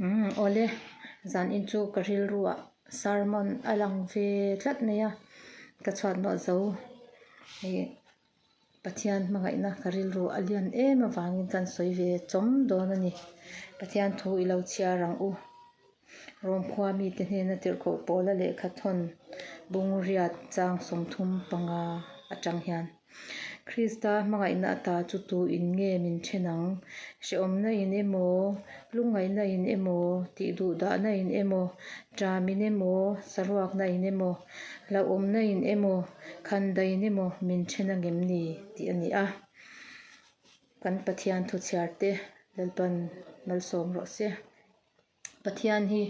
Umm awle, zan in chu ka rilruah sermon a lang ve tlat mai a, ka chhuat nawh zo ih Pathian hmangaihna ka rilru a lian em avangin kan sawi ve chawm dawn a ni. Pathian thu i lo chhiar ang u. Rom khua mite hnena tirhkoh pawla lehkha thawn bungriat chang 35 atang hian Krista hmangaihna ata chu tu in nge min then ang? Hrehawmna in emaw, lungngaihna in emaw, tih duhdahna in emaw, ṭam in emaw, saruakna in emaw, hlauhawmna in emaw, khandai in emaw min then angem ni? tih a ni a. Kan Pathian thuchhiar te Lalpan malsawm rawh se. Pathian hi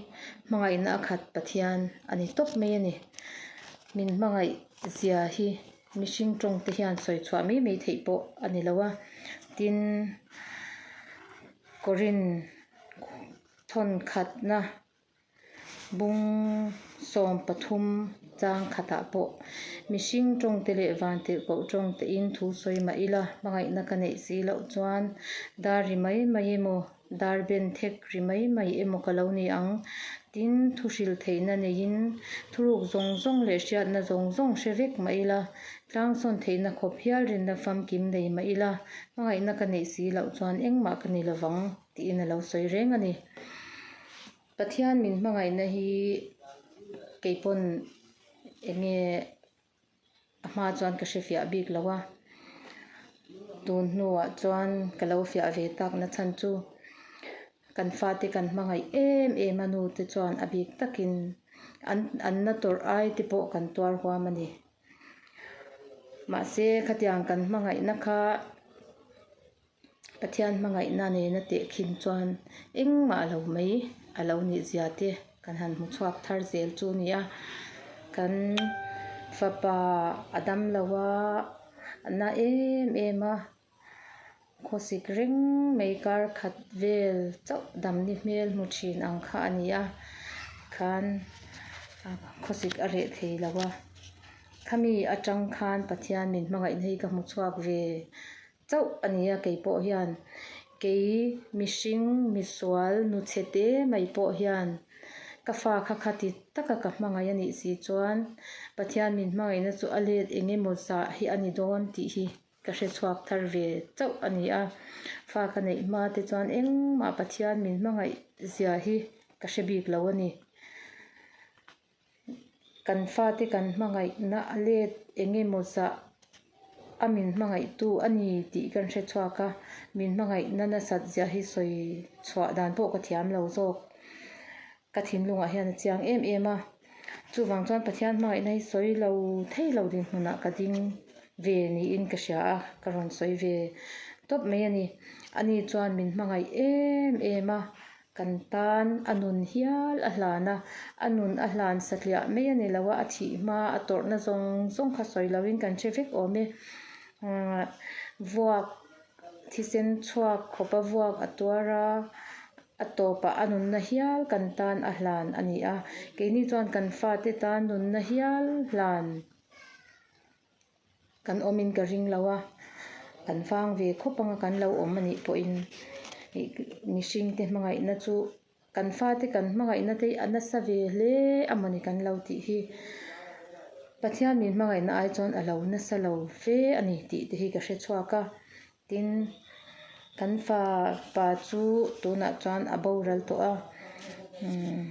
hmangaihna a khat Pathian a ni tawp mai a ni. Min hmangaih zia hi mihring tawng te hian sawi chhuah mai mai theih pawh a ni lo a. Tin, Korin thawn khatna bung 13 chang khatah pawh mihring tawng te leh vantirhkoh tawng tein thu sawi mah ila hmangaihna ka neih si loh chuan dar ri mai mai emaw Dar ben thek ri mai mai emaw ka lo ni ang? Tin, thu hril theihna neiin thuruk zawng zawng leh hriatna zawng zawng hre vek mah ila, tlangsawn theihna khawp hial rinna famkim nei mah ila, hmangaihna ka neih si loh chuan engmah ka ni lovang, tiin a lo sawi reng a ni. Pathian min hmangaihna hi keipawn eng nge A hma chuan ka hre fiah bik lo a, tun hnuah chuan ka lo fiah ve tak na chhan chu kan fate kan hmangaih em em a nu te chuan a bik takin an an na tawrh ai te pawh kan tuar huam a ni. Mahse khatiang kan hmangaihna kha Pathian hmangaihna nena tehkhin chuan engmah lo mai a lo nih zia te kan han hmu chhuak thar zel chu a ni a. Kan fapa a dam lo a, a na em em a, khawsik reng mai kar khat vel chauh damni hmel hmu thin ang kha a ni a, tikhan khawsik a reh thei lo a. Khami atang khan Pathian min hmangaihna hi ka hmu chhuak ve. Chauh a ni a, kei pawh hian kei mihring misual nu chhe te mai pawh hian ka fa kha khati taka ka hmangaih a nih si chuan Pathian min hmangaihna chu a let eng emaw zah hi a ni dawn tih hi ka hre chhuak thar ve chauh a ni a. Fa ka neih hma te chuan engmah Pathian min hmangaih zia hi ka hre bik lo a ni. Kan fate kan hmangaihna a let eng emaw zah a min hmangaihtu a ni tih kan hre chhuak a, min hmangaihna nasat ziah hi sawi chhuah dan pawh ka thiam lo zawk. Ka thinlungah hian a chiang em em a, chuvang chuan Pathian hmangaihna hi sawi lo thei lo dinhmunah ka ding ve niin ka hria a, ka rawn sawi ve tawp mai a ni. Ani chuan min hmangaih em em a. Kan tan a nun hial a hlan a, a nun a hlan satliah mai a ni lo a, a thih hma a tawrhna zawng zawng kha sawi loin kan hre vek awm e. Vuak thisen chhuak khawpa vuak a tuar a, a tawpah a nunna hial kan tan a hlan a ni a, keini chuan kan fate tan nunna hial hlan. Kan awmin ka ring lo a, kan vang ve khawp anga kan lo awm a nih pawhin ih mihringte hmangaihna chu kan fate kan hmangaihna te hi a nasa ve hle a mawni kan lo tih hi Pathian min hmangaihna ai chuan a lo nasa lo fe a ni tih te hi ka hre chhuak a. Tin, kan fa pa chu tunah chuan a boral tawh a umm.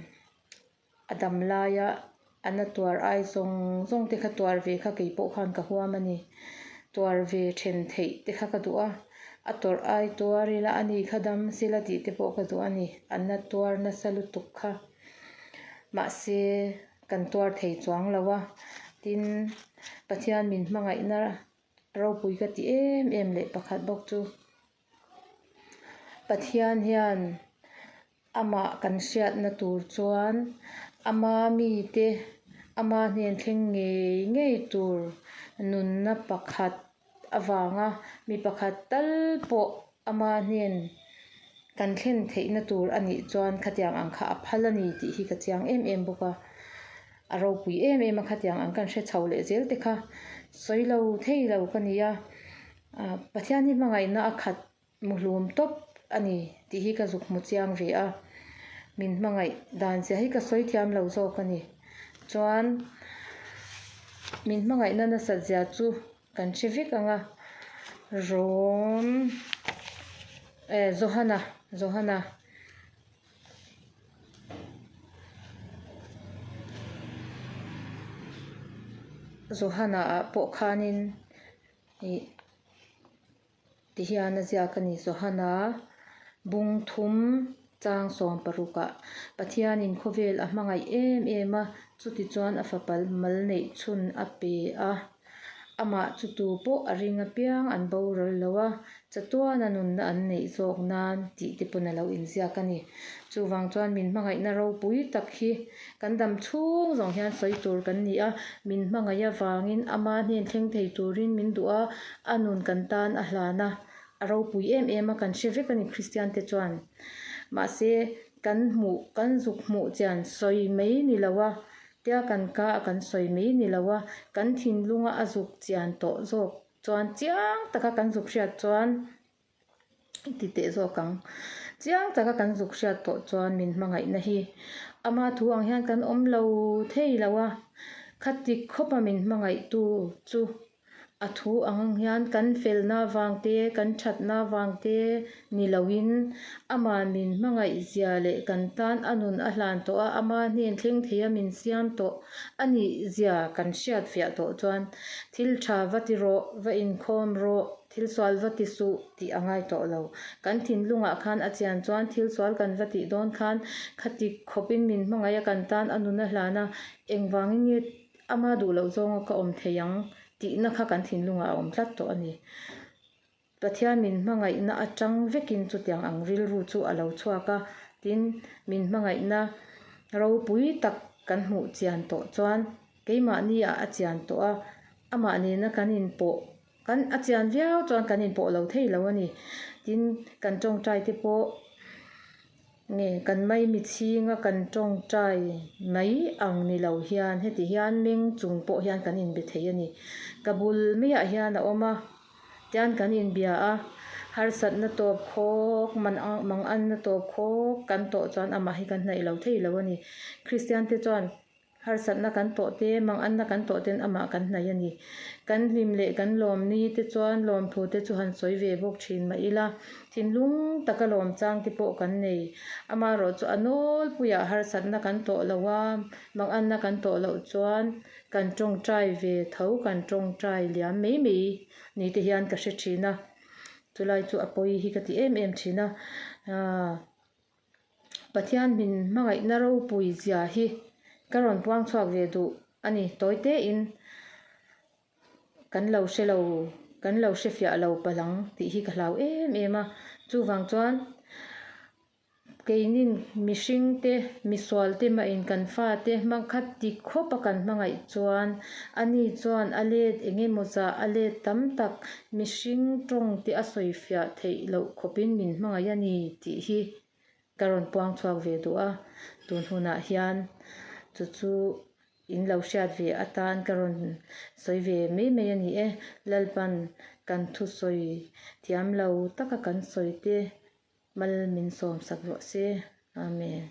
A dam laia a na tuar ai zawng zawng te kha tuar ve kha kei pawh khan ka huam a ni. Tuar ve then theih te kha ka duh a, a tawrh ai tuar ila a ni kha dam sila tih te pawh ka duh a ni. A na tuar nasa lutuk kha. Mahse, kan tuar thei chuang lo a, tin, Pathian min hmangaihna ropui ka ti em em leh pakhat bawk chu. Pathian hian amah kan hriatna tur chuan ama mite ama hnen thleng ngei ngei tur nunna pakhat avanga mi pakhat tal pawh ama hnen kan thlen theihna tur a nih chuan khatiang ang kha a phal a ni tih hi ka chiang em em bawk a. A ropui em em a khatiang ang kan hre chho leh zel te kha sawi lo thei lo ka ni a. Pathian hi hmangaihna a khat muhlum tawp a ni tih hi ka zuk hmu chiang ve a. Min hmangaih dan zia hi ka sawi thiam lo zawk a ni. Chuan min hmangaihna nasat zia chu kan hre vek ang a, Rom eh Johana Johana Johana ah pawh khanin ih. Ti hian a ziak a ni, Johana bung thum chang sawm parukah Pathianin khawvel a hmangaih em em a, chutichuan a fapa mal neih chhun a pe a. Amah chu tu pawh a ring apiang an boral lo a, chatuana nunna an neih zawk nan tih te pawn a lo inziak a ni. Chuvang chuan min hmangaihna ropui tak hi kan dam chhung zawng hian sawi tur kan ni a, min hmangaih avangin ama hnen thleng thei turin min duh a, A nun kan tan a hlan a, a ropui em em a, kan hre vek a ni Kristian te chuan. Mahse, kan hmuh, kan zuk hmuh chian sawi mai ni lo a, tia kan ka a kan sawi mai ni lo a, kan thinlunga a zuk chian tawh zawk chuan chiang taka kan zuk hriat chuan i ti teh zawk ang. Chiang taka kan zuk hriat tawh chuan min hmangaihna hi ama thu ang hian kan awm lo thei lo a, khati khawpa min hmangaihtu chu A thu ang hian kan felna vang te, kan thatna vang te ni loin ama min hmangaih zia leh kan tan a nun a hlan tawh a, ama hnen thleng thei a min siam tawh a nih zia kan hriat fiah tawh chuan thil tha va ti rawh, va inkhawm rawh, thil sual va ti suh tih a ngai tawh lo. Kan thinlungah khan a chian chuan thil sual kan va tih dawn khan khati khawpin min hmangaih a kan tan a nun a hlan a, engvangin nge Ama duh loh zawnga ka awm thei ang tihna kha kan thinlungah a awm tlat tawh a ni. Pathian min hmangaihna atang vekin chutiang ang rilru chu a lo chhuak a, tin, min hmangaihna ropui tak kan hmuh chian tawh chuan keimahniah a chian tawh a, amah nena kan inpawh kan a chian viau chuan kan inpawh lo thei lo a ni. Tin, kan tawngtai te pawh. Nge kan maimi chhinga kan tawngtai mai ang ni lo hian heti hian meng chung pawh hian kan inbe thei a ni. Ka bul maiah hian a awm a, tian kan inbia a, harsatna tawp khawk, manganna tawp khawk kan tawh chuan amah hi kan hnaih lo thei lo a ni. Kristian te chuan Harsatna kan tawh te, manganna kan tawh ten amah kan hnaih a ni. Kan hlim leh kan lawm ni te chuan lawmthu te chu han sawi ve bawk thin mah ila, thinlung taka lawm chang te pawh kan nei. Amaherawh chu a nawlpuiah harsatna kan tawh loh a, manganna kan tawh loh chuan kan tawngtai ve tho, kan tawngtai liam mai mai ni te hian ka hre thin a. Chulai chu a pawi hi ka ti em em thin a. Pathian min hmangaihna ropui zia hi ka rawn puang chhuak ve duh a ni. Tawi tein kan lo hre lo, kan lo hre fiah lo palh ang tih hi ka hlau em em a. Chuvang chuan keinin mihring te, misual te mahin kan fate hmangkhat ti khawp a kan hmangaih chuan ani chuan a let eng emaw zah a let tam tak mihring tawng te a sawi fiah theih loh khawpin min hmangaih a ni tih hi ka rawn puang chhuak ve duh a, tun hunah hian chu chu in lo hriat ve atan ka rawn sawi ve mai mai a ni e. Lalpan kan thusawi thiam lo taka kan sawi te mal min sawm sak rawh se. Amen.